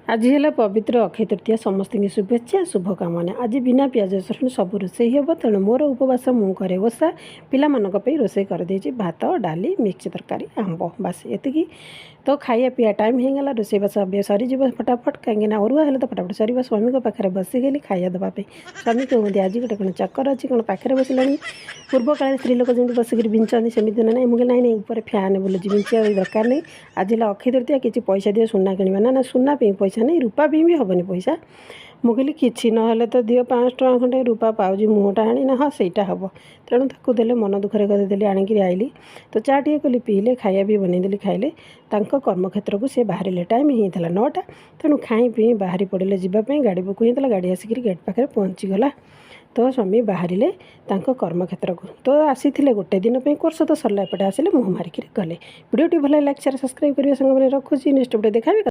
ଆଜି ହେଲା ପବିତ୍ର ଅକ୍ଷୟ ତୃତୀୟା। ସମସ୍ତଙ୍କୁ ଶୁଭେଚ୍ଛା, ଶୁଭକାମନା। ଆଜି ବିନା ପିଆଜ ରସୁଣ ସବୁ ରୋଷେଇ ହେବ। ତେଣୁ ମୋର ଉପବାସ, ମୁଁ କରେ ଓଷା। ପିଲାମାନଙ୍କ ପାଇଁ ରୋଷେଇ କରିଦେଇଛି ଭାତ, ଡାଲି, ମିକ୍ସ ତରକାରୀ, ଆମ୍ବ, ବାସ୍ ଏତିକି। ତ ଖାଇବା ପିଇବା ଟାଇମ୍ ହେଇଗଲା। ରୋଷେଇବାସ ଏବେ ସରିଯିବ ଫଟାଫଟ, କାହିଁକିନା ଅରୁଆ ହେଲେ ତ ଫଟାଫଟ ସରିବ। ସ୍ୱାମୀଙ୍କ ପାଖରେ ବସିଗଲି ଖାଇବା ଦେବା ପାଇଁ। ସ୍ୱାମୀ କୁହନ୍ତି, "ଆଜି ଗୋଟେ କ'ଣ ଚକର ଅଛି, କ'ଣ ପାଖରେ ବସିଲାଣି? ପୂର୍ବ କାଳରେ ସ୍ତ୍ରୀ ଲୋକ ଯେମିତି ବସିକିରି ବିଞ୍ଚନ୍ତି, ସେମିତି ନା ନାହିଁ?" ମୁଁ କହିଲି, "ନାଇଁ ନାଇଁ, ଉପରେ ଫ୍ୟାନ୍ ବୁଲୁଛି, ବିଞ୍ଚିବା ଦରକାର ନାହିଁ। ଆଜି ହେଲା ଅକ୍ଷୟ ତୃତୀୟା, କିଛି ପଇସା ଦିଅ, ସୁନା କିଣିବା।" "ନା ନା, ସୁନା ପାଇଁ ପଇସା ନାହିଁ, ରୂପା ପାଇଁ ବି ହେବନି ପଇସା।" ମୁଁ କହିଲି, "କିଛି ନହେଲେ ତ ଦିଅ 500 ଟଙ୍କା ଖଣ୍ଡେ, ରୂପା ପାଉଁଜି ମୁହଁଟା ଆଣି।" "ନା, ହଁ, ସେଇଟା ହେବ।" ତେଣୁ ତାକୁ ଦେଲେ, ମନ ଦୁଃଖରେ ଦେଲି, ଆଣିକିରି ଆଇଲି। ତ ଚା ଟିକେ କଲି, ପିଇଲେ। ଖାଇବା ବି ବନେଇଦେଲି, ଖାଇଲେ। ତାଙ୍କ କର୍ମକ୍ଷେତ୍ରକୁ ସେ ବାହାରିଲେ। ଟାଇମ୍ ହେଇଥିଲା 9ଟା। ତେଣୁ ଖାଇ ପିଇ ବାହାରି ପଡ଼ିଲେ ଯିବା ପାଇଁ। ଗାଡ଼ି ବୁକ୍ ହେଇଥିଲା, ଗାଡ଼ି ଆସିକିରି ଗେଟ୍ ପାଖରେ ପହଞ୍ଚିଗଲା। ତ ସ୍ୱାମୀ ବାହାରିଲେ ତାଙ୍କ କର୍ମକ୍ଷେତ୍ରକୁ। ତ ଆସିଥିଲେ ଗୋଟେ ଦିନ ପାଇଁ, କୋର୍ସ ତ ସରିଲା, ଏପଟେ ଆସିଲେ, ମୁହଁ ମାରିକିରି ଗଲେ। ଭିଡ଼ିଓଟି ଭଲ ଲାଇକ୍, ସେୟାର, ସବସ୍କ୍ରାଇବ୍ କରିବେ ସାଙ୍ଗମାନେ। ରଖୁଛି, ନେକ୍ସଟ ଭିଡ଼ିଓ ଦେଖାବି।